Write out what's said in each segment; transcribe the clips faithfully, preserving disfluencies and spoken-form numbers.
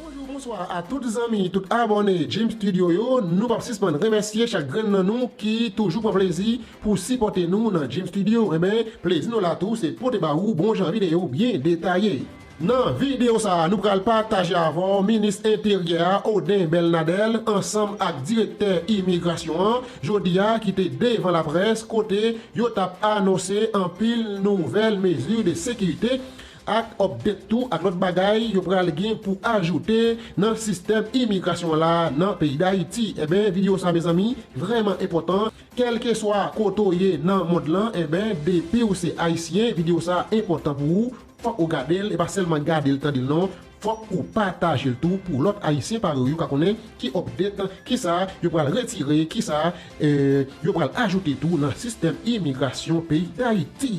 Bonjou, bonswa a tout zanmi, tout abòne Jim Studio yo. Nou p ap sispann remèsye chak grenn nan nou ki toujou pran plezi pou sipòte nou nan Jim Studio. Enben, plezi nou la tou, se pote ba ou bon jan videyo byen detaye. Nan videyo sa a, nou pral pataje avè w minis enteryè a, Odin Belnadel, ansanm ak direktè imigrasyon an, jodi a, ki te devan laprès, kote yo t ap anonse anpil nouvèl mezi de sekirite ak update tou ak lòt bagay yo pral gen pou ajoute nan sistèm imigrasyon la nan peyi Dayiti. Enben, videyo sa, mezanmi, vrèman enpòtan. Kèlkeswa kote w ye nan mond lan, enben, depi w se Ayisyen, videyo sa enpòtan pou ou. Fòk ou gade l, e pa sèlman gade l, tande l non. Fòk ou pataje l tou pou lòt Ayisyen parèy ou ka konnen ki update, kisa yo pral retire, kisa, eh, yo pral ajoute tou nan sistèm imigrasyon peyi Dayiti.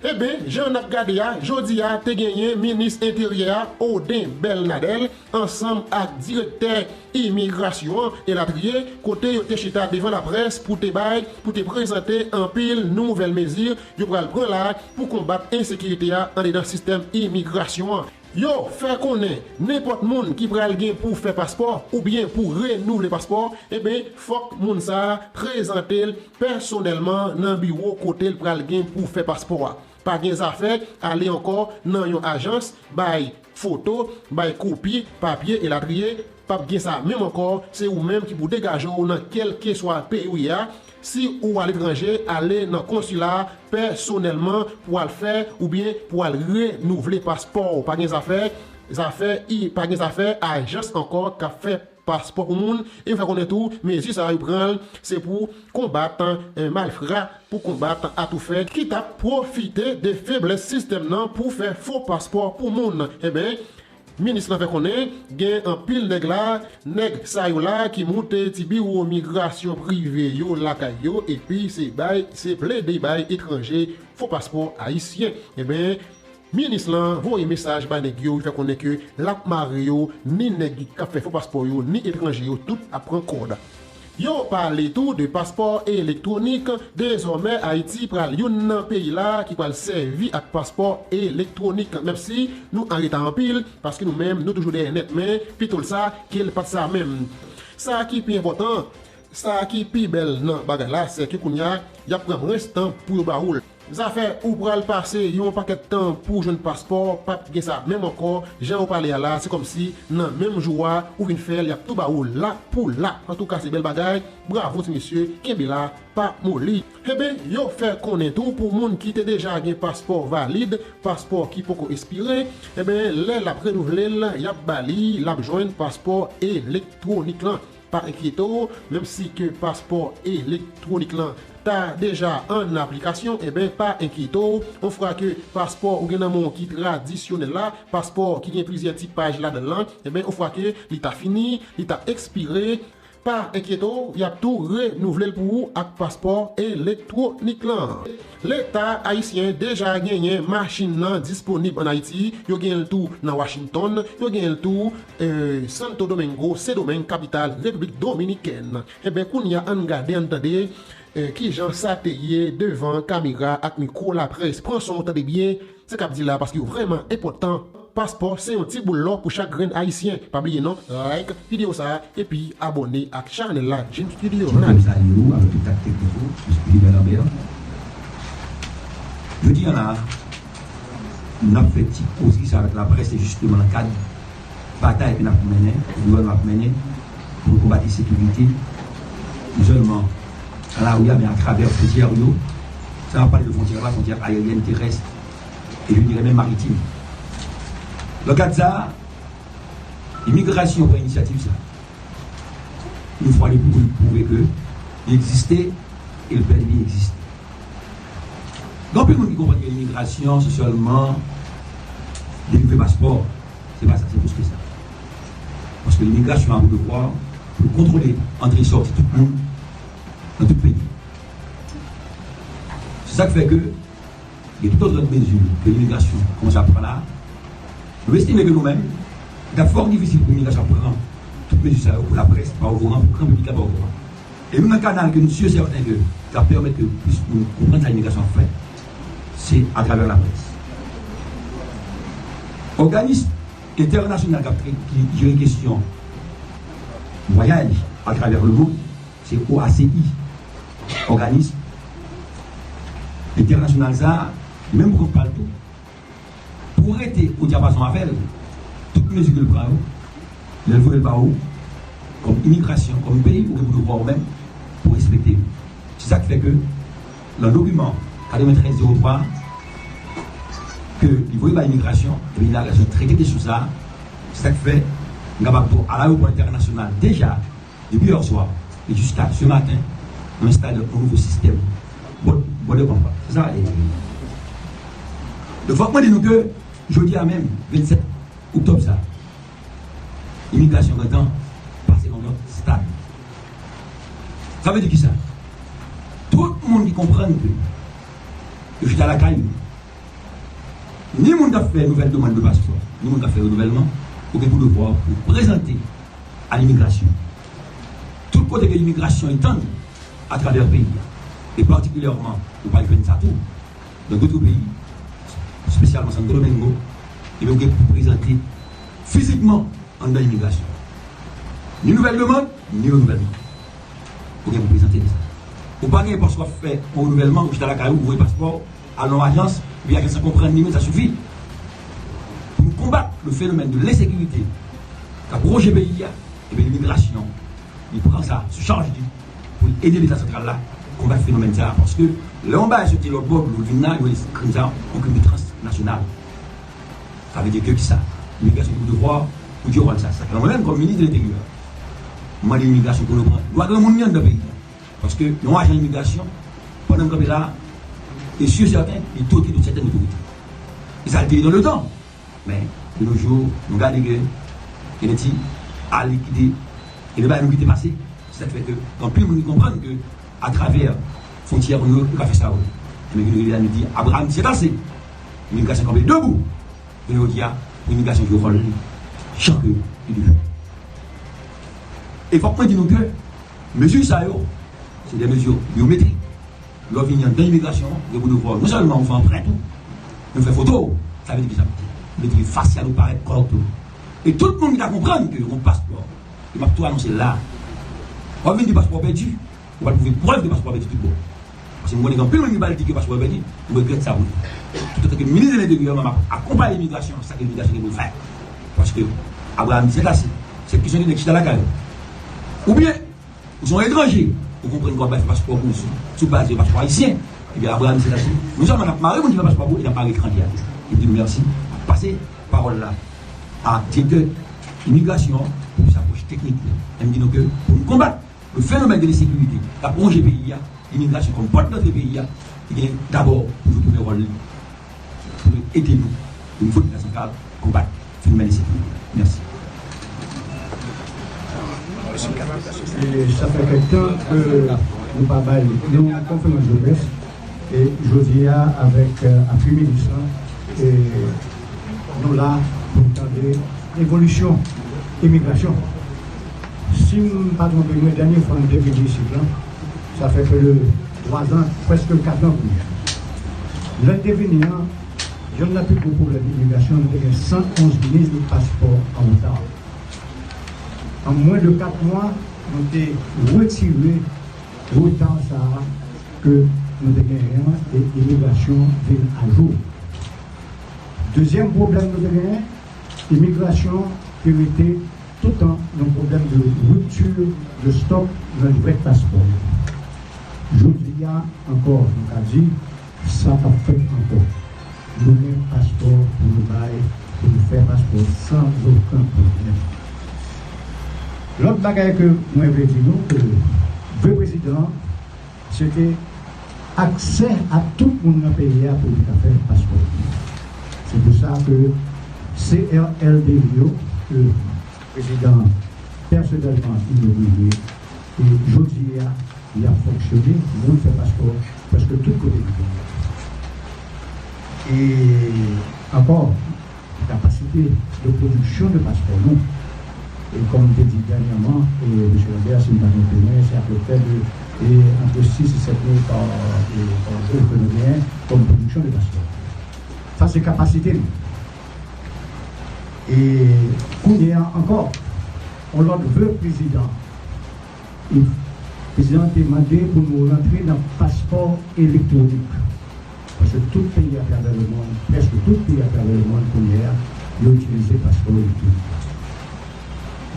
Eben, jan n ap gade a, jodi a te genyen minis enteryè a, Odin Belnadel, ansanm ak direktè imigrasyon an, elatriye, kote yo te chita devan laprès pou te bay, pou te prezante anpil nouvèl mezi yo pral pran la pou konbat ensekirite a andedan sistèm imigrasyon an. Yo fè konnen nenpòt moun ki pral gen pou fè paspò oubyen pou renouvle paspò, eben, fòk moun sa a prezante l pèsonèlman nan biwo kote l pral gen pou fè paspò a. Pa gen zafè ale ankò nan yon ajans, bay foto, bay kopi papye, elatriye. P ap gen sa menm ankò, se ou menm ki pou degaje w nan kèlkeswa peyi w ye a. Si ou aletranje, ale nan konsila a pèsonèlman pou al fè oubyen pou al renouvle paspò w. Pa gen zafè, zafè, i, pa gen zafè ajans ankò k ap fè paspò pou moun. E yo fè konnen tou, mezi sa yo pran l, se pou konbat, eh, malfra, pou konbat atoufè ki t ap pwofite de feblès sistèm nan pou fè fo paspò pou moun. Eben, minis lan fè konnen gen anpil nèg la, nèg sa yo la ki moute ti biwo migrasyon prive yo lakay yo, epi se bay, se plede bay etranje fo paspò ayisyen. Eben, minis lan voye mesaj bay nèg yo, li fè konnen ke l ap mare yo, ni nèg k ap fè fo paspò yo, ni etranje yo, tout ap pran kòd. Yo pale tou de paspò elektwonik. Dezòmè, Ayiti pral youn nan peyi la ki pral sèvi ak paspò elektwonik, menm si nou an reta anpil, paske nou menm, nou toujou dèyè nèt, men pito l sa ke l pa t sa menm. Sa ki pi enpòtan, sa ki pi bèl nan bagay la, se ke kounye a, y ap pran mwens tan pou yo ba ou l. Zafè ou pral pase yon pakèt tan pou w jwenn paspò, p ap gen sa menm ankò. Jan ou pale a la, se kòmsi nan menm jou a ou vin fè l, y ap tou ba ou l la pou la. Antouka, se bèl bagay. Bravo ti mesye, kenbe la, pa moli. Eben, yo fè konnen tou pou moun ki te deja gen paspò valid, paspò ki poko ekspire, eben, lè l ap renouvle l, y ap ba li, l ap jwenn paspò elektwonik lan. Pa enkyete w, menm si ke paspò elektwonik lan ta deja an aplikasyon, enben, pa enkyete w. Yon fwa ke paspò ou gen nan men w ki tradisyonèl la, paspò ki gen plizyè tipaj ladan l lan, enben, yon fwa ke li ta fini, li ta ekspire, pa enkyete w, y ap tou renouvle l pou ou ak paspò elektwonik lan. Leta ayisyen deja genyen machin nan disponib ann Ayiti, yo genyen l tou nan Washington, yo genyen l tou, eh, Santo Domingo, Sendomeng, kapital Repiblik Dominikèn. Enben, kounye a, ann gade, ann tande, eh, kijan sa te ye devan kamera ak mikwo laprès. Pran son w, tande byen sa k ap di la, paske yo vrèman enpòtan. Paspò se yon ti boul lò pou chak grenn ayisyen. Pa bliye non, like videyo sa a, epi abòne ak chanèl la, Jim Studio. Jim Studio, avèk tout staff teknik ou, Jim Studio Bernabé. Jodi a la, n ap fè ti koze sa avèk laprès, se jisteman nan kad batay ke n ap mennen, ke gouvènman ap mennen, pou nou konbat ensekirite, non sèlman nan lari a, men atravè fwontyè yo. Sa, n ap pale de fwontyè la, fwontyè ayeryèn, terès, e je dirais menm maritim. Nan kad sa, imigrasyon pran inisyativ sa. Yon fwa de pou tout, pwouve ke li egziste e l bèl e byen egziste. Gen anpil moun ki konprann ke imigrasyon se sèlman delivre paspò. Se pa sa, se plis ke sa. Paske imigrasyon a pou devwa pou l kontwole antre e sòti tout moun nan tout peyi. Se sa k fè ke gen tout lòt mezi ke imigrasyon kòmanse ap pran la. Nou estime ke nou menm, li t ap fò difisil pou imigrasyon pran tout mezi sa yo, pou laprès pa okoran, pou gran piblik la pa okoran. E youn nan kanal ke nou si e sèten ke ka pèmèt ke plis moun konprann sa imigrasyon ap fè, se atravè laprès. Òganis entènasyonal k ap trete, ki jere kesyon vwayaj atravè lemonn, se O A C I, òganis entènasyonal sa a, li menm pou kont pa l tou. Pou w rete o dyapazon avè l, tout mezi ke l pran yo, lè l voye l ba ou, kòm imigrasyon, kòm peyi, ou gen pou devwa ou menm pou respekte yo. Se sa k fè ke nan dokiman katreventrèz zewo twa ke li voye bay imigrasyon, epi imigrasyon trete kesyon sa a. Se sa k fè m kapab di w, a l ayewopò entènasyonal deja, depi yè swa e jiska se maten, nou enstale yon nouvo sistèm. Bon, bon, de konpa. Se sa, e, donk, fòk mwen di nou ke jodi a menm, vennsèt oktòb sa, imigrasyon gentan pase nan yon lòt stad. Sa vle di kisa? Tout moun ki konprann ke yo chita lakay yo, ni moun k ap fè nouvèl demann de paspò, ni moun k ap fè renouvèlman, ou gen pou devwa pou prezante a limigrasyon. Tout kote ke imigrasyon etann atravè peyi a, e patikilyèman, ou pral jwenn sa tou, nan dòt peyi, espesyalman Santo Domingo, ebyen, ou gen pou prezante fizikman anndan imigrasyon. Ni nouvèl demann, ni renouvèlman. Ou gen pou prezante li sa. Ou pa gen paspò, w ap fè yon renouvèlman, ou chita lakay ou, ou voye paspò, al nan ajans, epi ajans lan konprann li menm, sa sifi. Pou nou konbat le fenomèn de lensekirite k ap wonje peyi a, ebyen, imigrasyon, li pran sa sou chaj li pou l ede Leta santral la konbat fenomèn sa a. Paske lè yon bagay soti lòt bò dlo, l vin la, yo rele krim sa a yon krim transnasyonal. Sa vle di ke kisa? Imigrasyon gen pou devwa pou jwe wòl sa. Sa fè mwen menm, kòm minis de lenteryè, m mande imigrasyon pou nou pran dwa granmoun li anndan peyi a. Paske yon ajan imigrasyon, pandan m kanpe la a, e si sèten, li toke de sètèn otorite. E sa l te ye nan letan. Men, de nos jours, nou gade ke Haiti al kite, e de bagay nou kite pase. Se sa k fè ke anpil moun ki konprann ke atravè fwontyè nou yo, yo ka fè sa yo vle. Men vin rive la, nou di, Abraham, se ase. Imigrasyon kanpe debou. Jounen jodi a, imigrasyon jwe wòl li jan ke li dwe. E fòk mwen di nou ke mezi sa yo, se de mezi byometrik. Lè w vini anndan imigrasyon an, gen pou devwa w non sèlman ou fè anprent ou, men ou fè foto w. Sa vle di kisa? Vle di fasyal ou parèt kòrèkteman. E tout moun ki ta konprann ke yon paspò, e m ap tou anonse l la, w ap vin di paspò pèdi, ou pral pwouve prèv de paspò pèdi tout bon. Paske m konnen gen anpil moun ki pral di ke paspò pèdi, m regrèt sa pou li. Toutotan ke minis de lenteryè, m ap akonpaye imigrasyon, sa ke imigrasyon gen pou l fè. Paske Abraham di se ase. Se kesyon de nèg chita lakay ou. Oubyen, ou se yon etranje, ou konprann ke w ap bay fè paspò pou ou sou, sou baz de paspò ayisyen. Ebyen, Abraham di se ase. Non sèlman n ap mare moun ki fè paspò pou ou, e n ap mare etranje a tou. E m di nou mèsi, m ap pase pawòl la a direktè imigrasyon an pou sa apwòch teknik li. E m di nou ke pou nou konbat le fenomèn de lensekirite k ap wonje peyi a, imigrasyon kòm pòt dantre peyi a, li gen dabò pou jwe premye wòl li, pou l ede nou, o nivo de Leta santral, konbat fenomèn lensekirite. Mèsi. E sa fè kèk tan ke nou pa bay yon konferans de près. E jodi a, avèk, euh, apui minis lan, e nou la pou n tande evolisyon imigrasyon. Si m pa twonpe mwen, dènye fwa n te vini isit lan, sa fè plis de twa zan, prèske kat an kounye a. Lè n te vini an, yonn nan pi gwo pwoblèm imigrasyon, nou te gen san onz mil paspò an reta. An mwens de kat mwa, nou te retire reta sa a ke nou te genyen an e imigrasyon vin ajou. Dezyèm pwoblèm nou te genyen, imigrasyon te rete toutan yon pwoblèm de ripti de stòk nan livret paspò yo. Jodi a ankò, nou ka di, sa p ap fèt ankò. Nou gen paspò pou nou bay, pou nou fè paspò san okenn pwoblèm. Lòt bagay ke mwen vle di nou, ke vle prezidan an, se te aksè a tout moun nan peyi a pou li ka fè paspò. Se pou sa ke C R L D I yo, ke prezidan an pèsonèlman inogire, e jodi a, li ap fonksyone, moun fè paspò prèske tout kote nan peyi a. E ankò, kapasite de pwodiksyon de paspò nou. E kòm m te di dènyèman, e, mesye Lambert, si m pa twonpe mwen, se apeprè de, e, antre sis e sèt mil pa, e, pa jou ke nou genyen kòm pwodiksyon de paspò. Sa se kapasite nou. E kounye a ankò, yon lòt ve prezidan. E prezidan te mande pou nou rantre nan paspò elektwonik. Paske tout peyi atravè lemonn, prèske tout peyi atravè lemonn kounye a, yo itilize paspò elektwonik.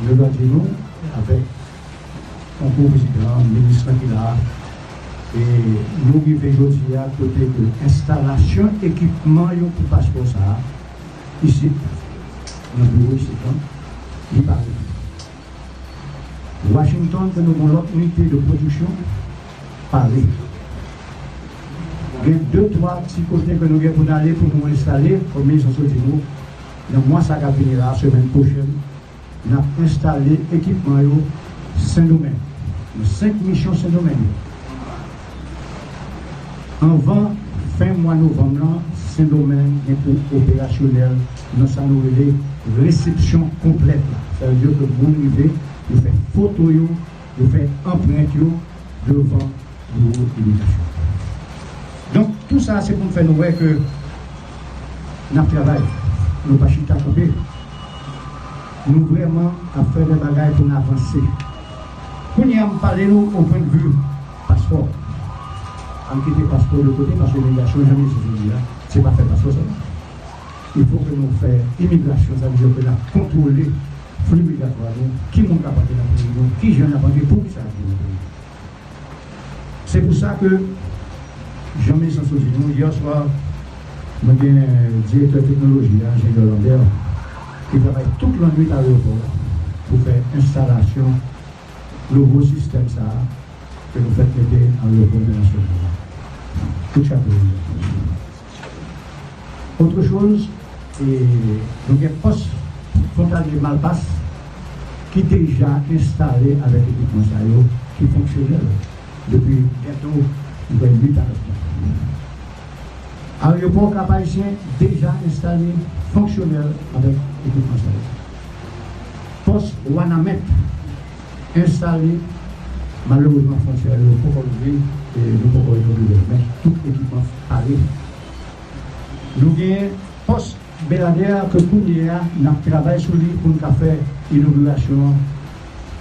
Nou dwe di nou, avèk konkou prezidan, minis lan ki la, e nou rive jodi a kote ke enstalasyon ekipman yo pou paspò sa a, isit, nan biwo isit lan, li pare. Washington, ke nou gen lòt inite de pwodiksyon, pare. Gen de, twa ti kote ke nou gen pou n ale pou nou enstale, kòm minis lan sot di nou, nan mwa sa k ap vini la, semèn pwochèn, n ap enstale ekipman yo Sendomeng, nan senk misyon Sendomeng yo. Anvan fen mwa novanm lan, Sendomeng gen pou operasyonèl nan sa nou rele resepsyon konplèt la. Sa vle di ke moun rive, yo fè foto yo, yo fè anprent yo devan biwo imigrasyon. Donk, tou sa, se pou n fè nou wè ke n ap travay, nou pa chita kanpe. Nou vrèman ap fè de bagay pou n avanse. Kounye a, m pale nou o pwennvi paspò. Ann kite paspò de kote, paske imigrasyon, jan misye di a, se pa fè paspò sèlman. Il faut que nou fè imigrasyon, sa vle di ke n ap kontwole fli migratwa nou, ki moun k ap antre nan peyi nou, ki jan y ap antre, poukisa y ap vin nan peyi nou. Se pou sa ke, jan minis lan sot di nou, yè swa, mwen gen direktè teknoloji a, Enjenyè Lambert, ki travay tout lannwit ayewopò a pou fè enstalasyon nouvo sistèm sa a ke nou fèk mete nan ayewopò entènasyonal la. Tout chapo. Autre chose, e nou gen pòs fwontalye Malpas ki deja enstale avèk ekipman sa yo, ki fonksyonèl depi byento, nou kwè, uit a nèf mwa. Ayewopò Kap Ayisyen deja enstale, fonksyonèl avèk ekipman sa yo. Pòs Wanament enstale, malerezman, fwontyè yo poko louvri, e nou poko wè yo louvri, men tout ekipman pare. Nou gen pòs Beladè ke kounye a, n ap travay sou li pou n ka fè inogirasyon an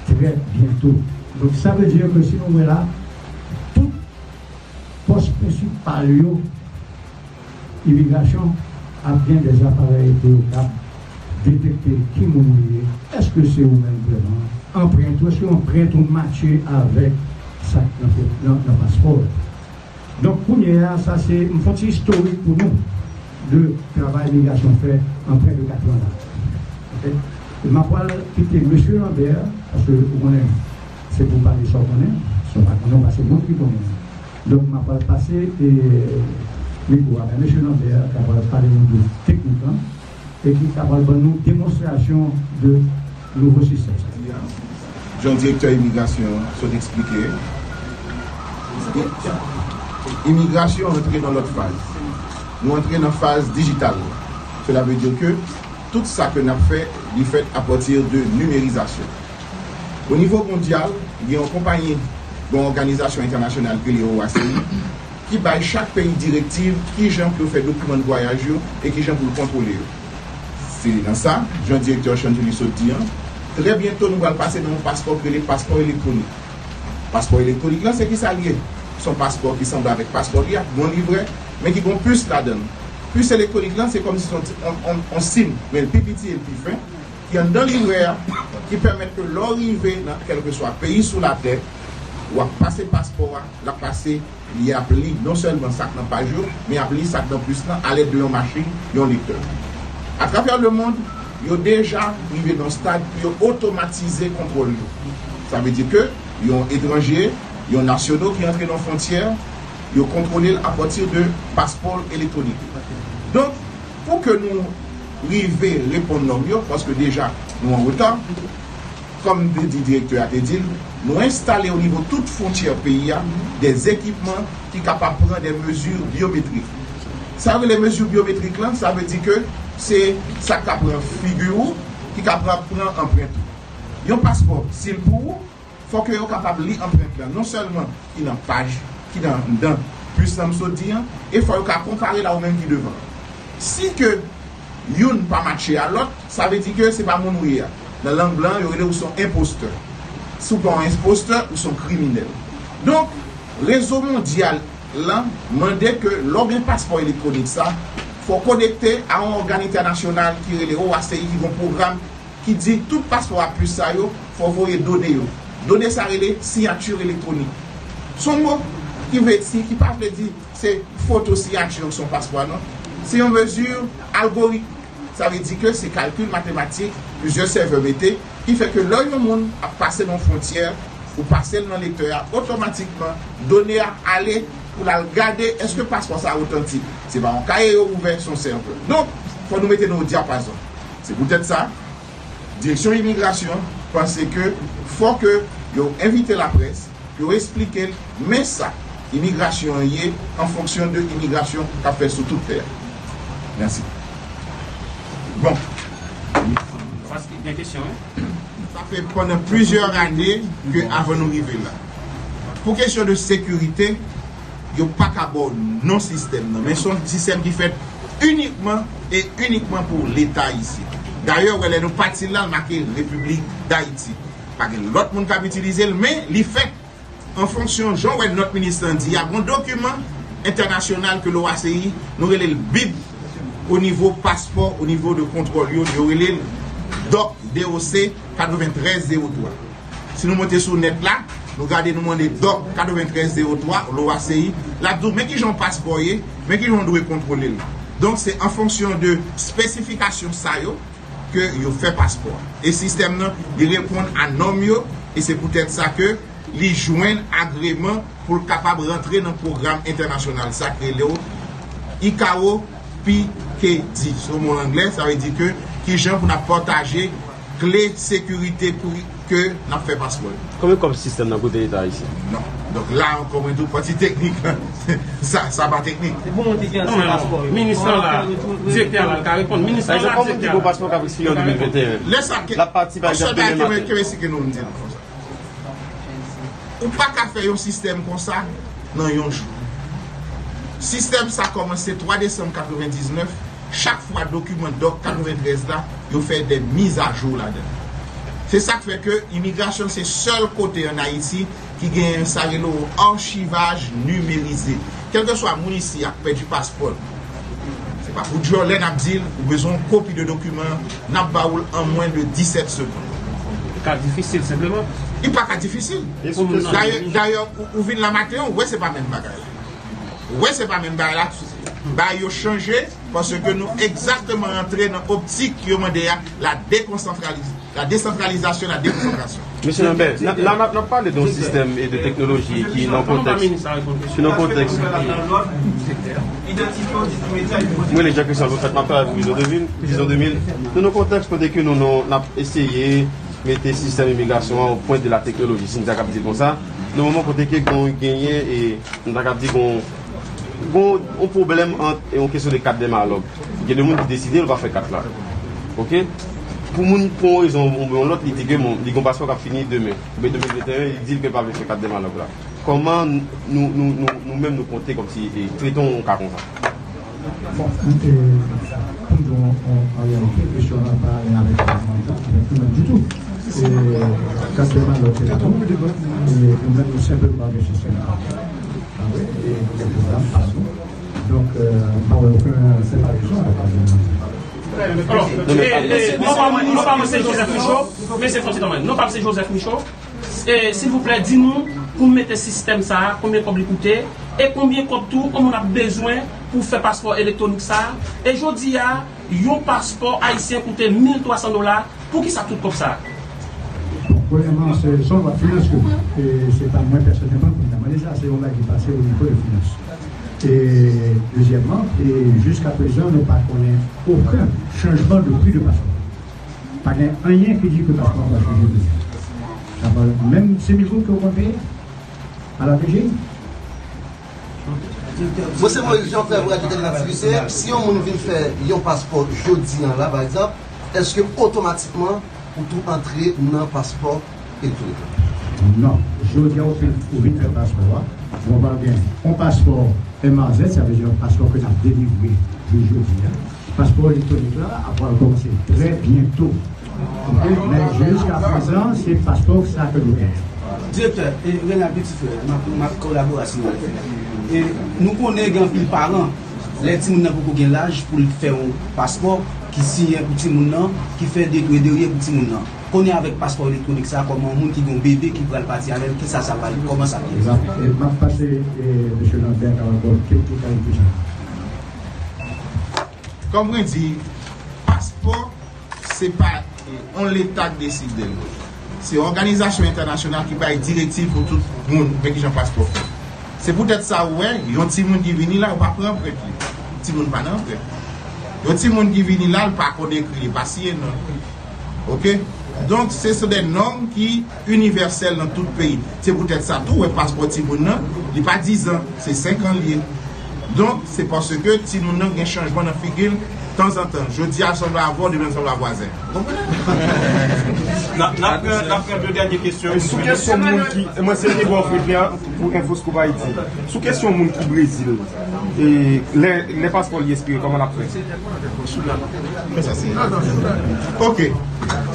trè byento. Donk, sa vle di ke si nou wè la, tout pòs prensipal yo, imigrasyon ap gen dè aparèy pou yo kab detekte ki moun ou ye, èske se ou menm vrèman, anprent ou, èske anprent ou matche avèk sa k nan, nan, nan paspò. Donk, kounye a, sa se, m fè yon ti istorik pou nou de travay imigrasyon fè an prè de katran la. Oke? E m ap pral kite mesye Lambert, paske ou konnen, se pou pale sa w konnen, sa w pa konnen, w pa se moun ki konnen. Donk, m ap pral pase, e, mikwo a bay mesye Lambert, ki ap pral pale nou de teknik lan, e ki kapab ban nou demonstrasyon de nouvo sistèm sa. Jan direktè imigrasyon an sot eksplike, i-, imigrasyon antre nan lòt faz. Nou antre nan faz dijital. Cela veut dire que tout sa ke n ap fè, li fèt apati de nimerizasyon. O nivo mondyal, gen yon konpayi, gen yon òganizasyon entènasyonal ki rele O A C I, ki bay chak peyi direktiv kijan pou yo fè dokiman de vwayaj yo e kijan pou yo kontwole yo. Se nan sa, jan direktè Changely sot di an, trè byento nou pral pase nan yon paspò ki rele paspò elektwonik. Paspò elektwonik lan, se kisa l ye? Se yon paspò ki sanble avèk paspò li a, ki gen yon livrè, men ki gen yon pis ladan l. Pis elektwonik lan, se kòmsi se yon, yon, yon, yon sim, men l pi piti e l pi fen, ki anndan livrè a, ki pèmèt ke lè w rive nan kèlkeswa peyi sou latè, w ap pase paspò a, l ap pase, li ap li non sèlman sa k nan paj yo, men ap li sa k nan pis lan alèd de yon machin, yon lektè. Atravè lemonn, yo deja rive nan yon stad pou yo otomatize kontwòl yo. Sa vle di ke yon etranje, yon nasyonal ki antre nan fwontyè, yo kontwole l apati de paspò elektwonik. Donk, pou ke nou rive reponn nòm yo, paske deja nou an reta, kòm te di direktè a te di l, nou enstale o nivo tout fwontyè peyi a de ekipman ki kapab pran de mezi byometrik. Sa yo rele mezi byometrik lan, sa vle di ke se sa k ka pran figi w, ki kapab pran anprent ou. Yon paspò, si l pou ou, fòk yo kapab li anprent lan, non sèlman ki nan paj, ki nan, nan pis lan m sot di an, e fò yo ka konpare l a ou menm ki devan. Si ke youn pa matche a lòt, sa vle di ke se pa moun ou ye a. Nan lang blan, yo rele ou se yon enpostè. Si w pa yon enpostè, ou se yon kriminèl. Donk, rezo mondyal lan mande ke lè w gen paspò elektwonik sa, fò w konekte a yon ògàn entènasyonal ki rele O A C I, ki gen yon pwogram ki di tout paspò a pis sa yo, fò w voye done yo. Done sa rele siyati elektwonik. Se yon mo ki vle di, ki pa vle di se foto siyati sou yon paspò a, non. Se yon mezi algoritmik. Sa vle di ke se kalkil matematik, plizyè sèvè mete, ki fè ke lè yon moun ap pase nan yon fwontyè, ou pase l nan lektè a, otomatikman, done a ale pou l al gade èske paspò sa a otantik. Se pa yon kaye yo ouvè, se yon sèvè. Donk, fò nou mete nou o dyapazon. Se poutèt sa, Direksyon Imigrasyon panse ke fò ke yo envite laprès, pou yo esplike l men sa imigrasyon an ye an fonksyon de imigrasyon k ap fèt sou tout tè a. Mèsi. Bon. Paske gen kesyon, wi. Sa fè pandan plizyè ane ke avan nou rive la. Pou kesyon de sekirite, yo pa ka ba w non sistèm nan. Men se yon sistèm ki fèt inikman e inikman pou Leta ayisyen. Dayè, w wè lè nou pati la, l make Repiblik Dayiti. Pa gen lòt moun k ap itilize l, men li fèt an fonksyon jan w wè nòt minis lan di a, gon dokiman entènasyonal ke l O A C I, nou rele l bib o nivo paspò, o nivo de kontwòl yo, yo rele l dòk, D O C, katreventrèz zewo twa. Si nou monte sou nèt la, nou gade, nou mande dòk katreventrèz zewo twa, l O A C I, l ap di w, men kijan yon paspò ye, men kijan w dwe kontwole l. Donk, se an fonksyon de espesifikasyon sa yo, ke yo fè paspò a. E sistèm nan, li reponn a nòm yo, e se poutèt sa ke li jwenn agreman pou l kapab rantre nan pwogram entènasyonal sa k rele w I C A O P K D. Se yon mo anglè, sa vle di ke kijan pou n ap pataje kle sekirite pou ke n ap fè paspò yo. Konbyen kòb sistèm nan koute Leta ayisyen? Non. Donk la ankò mwen di w pati teknik. Sa, sa pa teknik. Se pou moun ki gen ansyen paspò yo. Minis lan la, direktè a la, l ka reponn. Minis lan la, direktè a la. Yon moun ki gon paspò k ap ekspire an de mil venteyen. Lè sa ke, yon sèl bagay ke mwen, ke mwen esplike nou, m di nou konsa. Ou pa ka fè yon sistèm konsa nan yon jou. Sistèm sa kòmanse twa desanm katrevendiznèf. Chak fwa dokiman dòk katreventrèz la, yo fè de mizajou ladan l. Se sa k fè ke imigrasyon se sèl kote ann Ayiti ki genyen sa rele yon archivage numérisé. Kèlkeswa moun isi a k pèdi paspò l, se pa pou djòlè n ap di l, ou bezwen yon kopi de dokiman an, n ap ba ou l an mwen de disèt segonn. Li ka difisil, senpleman. Li pa ka difisil. Dayè, dayè, ou, ou vin la maten an, ou wè se pa menm bagay la. Ou wè se pa menm bagay la. Bagay yo chanje, paske nou egzakteman rantre nan optik yo mande a, la déconcentralisation. La décentralisation, la déconcentration. Mesye Lambert, n ap, la n ap, n ap pale de yon sistèm e de teknoloji ki nan kontèks, ki nan kontèks. Mwen, le Jean Christian Lefèt, m ap travay pou Vizyon de mil, Vizyon de mil. Nou nan kontèks kote ke nou, nou, n ap eseye mete sistèm imigrasyon an o pwent de la teknoloji, si n ta kab di l konsa. Nan moman kote ke gon genyen e, n ta kab di gon, gon yon pwoblèm ant, e yon kesyon de kat dè malòg. Gen de moun ki deside yo pa fè kat la. Oke? Pou moun, pou yon rezon oubyen yon lòt, li di ke bon, li gon paspò k ap fini demen, oubyen de mil venteyen, li di l ke l pa vle fè kat dè malòg la. Kòman nou, nou, nou, nou menm nou konte kòmsi e trete yon ka konsa? Bon, e, pou nou, an, an reyalite, kesyon an pa ale avèk, avèk nou menm ditou. E, kat dè malòg se ladan. E nou menm, nou senpleman gen sistèm pa nou. A wi, e nou gen pwogram pa nou. Donk, e, m pa wè okenn separasyon avèk kat dè malòg. Alò, e, e, non pa, non pa mwen se Joseph Michaud, men se Francis Thomas. Non pa mwen se Joseph Michaud. E, silvouplè, di nou, pou mete sistèm sa a, konbyen kòb li koute, e konbyen kòb tou yon moun ap bezwen pou fè paspò elektwonik sa a. E jodi a, yon paspò ayisyen koute mil twa san dola, poukisa tout kòb sa a? Bon, premyèman, se, se yon lwa finans ke mwen, e se pa mwen pèsonèlman pou m ta mande sa, se yon bagay ki pase o nivo de finans. E dezyèmman, e jiskaprezan, nou pa konnen okenn chanjman de pri de paspò. Pa gen anyen ki di ke paspò an pral chanje pri. Sa pral menm senk mil goud ke w konn peye a la D G I. Monchè Moïse Jean Clair, pou raje tèt nan aktivite, si yon moun vin fè yon paspò jodi an la, pa egzanp, èske otomatikman ou tou antre nan paspò elektwonik la? Non. Jodi a, ou fin, ou vin fè paspò a, bon, w pral gen yon paspò M A Z, sa vle di yon paspò ke n ap delivre pou jodi a. Paspò elektwonik la ap pral kòmanse trè byento. Oke? Men jiska prezan, se paspò sa ke nou genyen. Direktè, e, Renald, piti frè, m ap, m ap kolabore avèk ou. E, nou konnen gen anpil paran, lè timoun nan poko gen laj pou l fè yon paspò, ki siyen pou timoun nan, ki fè dekrè de rye pou timoun nan. Konnen avèk paspò elektwonik sa, kòman yon moun ki gen yon bebe ki pral pati avè l, kisa sa pral, kòman sa pral? E m ap, e m ap pase, e, mesye Lambert ka ba w kèk detay de sa. Kòm mwen di, paspò, se pa yon leta k deside l. Se òganizasyon entènasyonal ki bay direktiv pou tout moun men kijan paspò fèt. Se poutèt sa ou wè, yon timoun ki vini la, yo pa pran anprent li. Timoun pa nan anprent. Yon timoun ki vini la, l pa konn ekri, li pa siyen non l. Oke? Donk, se, se de nòm ki inivèsèl nan tout peyi. Se poutèt sa tou, wè, paspò timoun nan, li pa dizan, se senk an l ye. Donk, se paske timoun nan gen chanjman nan figi l tanzantan. Jodi a l sanble avè w, demen l sanble a vwazen. Ou konprann? N ap, n ap pran, n ap pran de dènye kesyon. E sou kesyon moun ki, e mwen se Igor Fredler pou Infoscoop Haïti. Sou kesyon moun ki Brezil, e lè, lè paspò li ekspire, kòman l ap fè? Oke.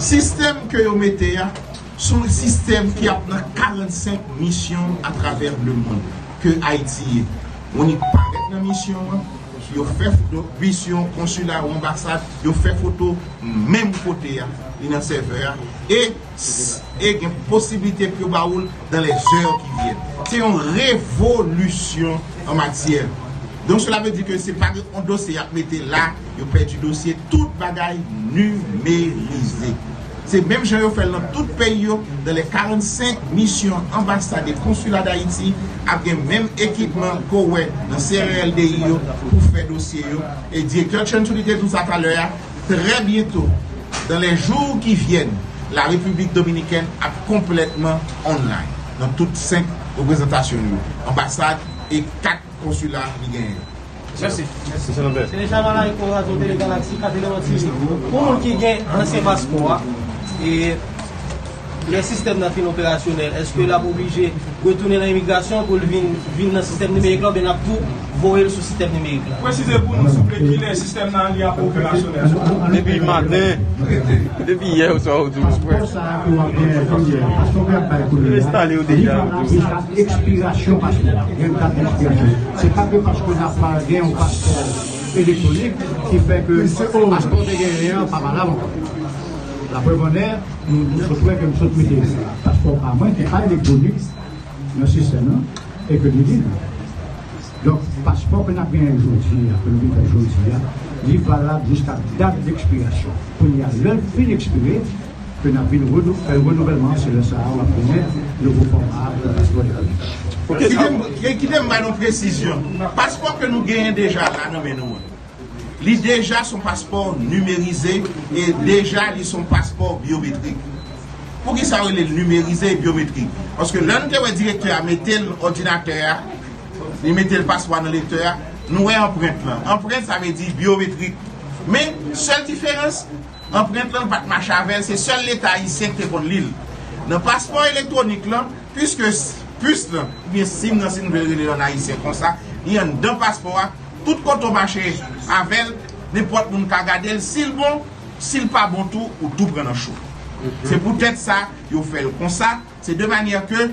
Sistèm ke yo mete a, se yon sistèm ki ap nan karannsenk misyon atravè lemonn ke Ayiti ye. Moun ki parèt nan misyon an, yo fè foto, misyon, konsila, anbasad, yo fè foto menm kote a, li nan sèvè a, e, e gen posiblite pou yo ba ou l dans les heures qui viennent. Se yon revolisyon an matyè. Donk, cela veut dire que se pa yon dosye y ap mete la, yo pèdi dosye, tout bagay nimerize. Se menm jan yo fè l nan tout peyi yo, dans les karannsenk misyon anbasad e konsila d Ayiti ap gen menm ekipman ke w wè nan C R L D I yo pou fè dosye yo. E direktè Chanchuli te di w sa talè a, trè byento, dans les jours qui viennent, la République dominicaine ap konplètman online nan tout senk reprezantasyon yo, anbasad e kat konsila li genyen yo. Mèsi. Mèsi, Senatè. Se deja la, la, Eko Radio Tele Galaxy, Kateleman T V. Pou moun ki gen ansyen paspò a, e lè sistèm nan fin operasyonèl, èske l ap oblije retounen nan imigrasyon pou l vin, vin nan sistèm nimerik la, oubyen n ap tou voye l sou sistèm nimerik la? Presize pou nou, souple, kilè sistèm nan li ap operasyonèl? Depi maten, depi yè oswa ou di w frè. Paspò sa a ke w ap genyen kounye a, paspò ke y ap bay kounye a, li valab jiska ekspirasyon paspò a. Gen dat dekspirasyon. Se pa ke paske n ap pa gen yon paspò elektwonik ki fè ke paspò te genyen an pa valab ankò. Laprèv annè, nou, nou sot wè ke m sot mete paspò pa mwen ki pa elektwonik nan sistèm nan e ke li lib. Donk, paspò ke n ap genyen jodi a, ke nou vin fè jodi a, li valab jiska dat dekspirasyon. Kounye a, lè l fin ekspire, ke n ap vin renou-, fè renouvèlman an, se lè sa a w ap konnen nouvo fòma a pou paspò elektwonik. Kite m, kite m bay nou presizyon. Paspò ke nou genyen deja la nan men nou an, li deja s on paspò nimerize e deja li s on paspò byometrik. Poukisa yo rele l nimerize e byometrik? Paske lè nou te wè direktè a mete l nan òdinatè a, li mete l paspò a nan lektè a, nou wè anprent lan. Anprent, sa vle di byometrik. Men, sèl diferans, anprent lan pa t mache avè l, se sèl Leta ayisyen ki te konn li l. Nan paspò elektwonik lan, piske s-, pis lan, oubyen sim nan, si nou vle rele l ann ayisyen konsa, li anndan paspò a, tout kote w mache avè l, nenpòt moun ka gade l, si l bon, si l pa bon tou, ou tou pran nan cho. Se poutèt sa, yo fè l konsa, se de manyè ke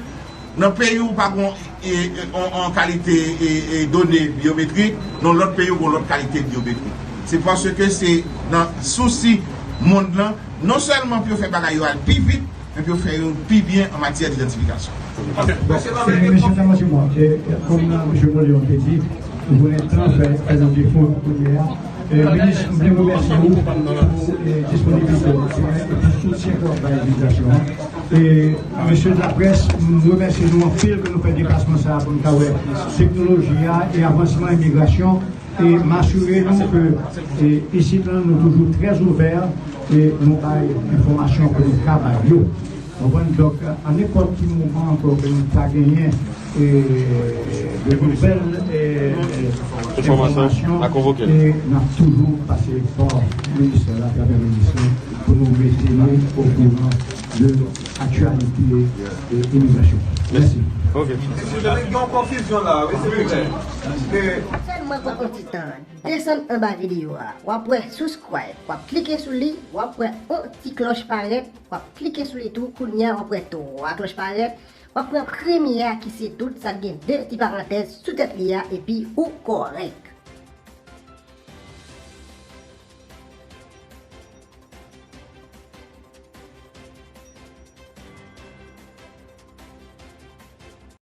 nan peyi w pa gon, e, e, on, on kalite, e, e, done byometrik, nan lòt peyi w gon lòt kalite byometrik. Se paske se nan sousi mond lan, non sèlman pou yo fè bagay yo al pi vit, men pou yo fè yo pi byen an matyè didantifikasyon. Bon, e, mesye, dam, mwen, e, e, kòm, e, mesye Moleon te di, nou konnen tan fè, fè nou defo kounye a. E, minis, m vle remèsye w pou, e, disponiblite w, e, pou soutyen ke w ap bay imigrasyon an. E, mesye de la près, m remèsye nou anpil ke nou fè deplasman sa a pou nou ka wè teknoloji a e avansman imigrasyon. E m asire nou ke, e, isit lan, nou toujou trè ouvè e nou bay enfòmasyon ke nou ka bay yo. Konprann? Donk, a nenpòt ki moman ankò ke nou ta genyen, e, de nouvèl, e, enfòmasyon, e n ap toujou pase pa ministè la, atravè minis lan, pou nou mete nou okouran de aktyalite, e, imigrasyon. Mèsi. Ok. Gen yon konfizyon la, wi, silvouplè. Mwen pran yon ti tan, desann anba videyo a, w ap wè subscribe, w ap klike sou li, w ap wè yon ti klòch parèt, w ap klike sou li tou, kounye a w ap wè twa klòch parèt, w ap pran premye a ki se tout sa k gen de ti parantèz sou tèt li a, epi ou kòrèk.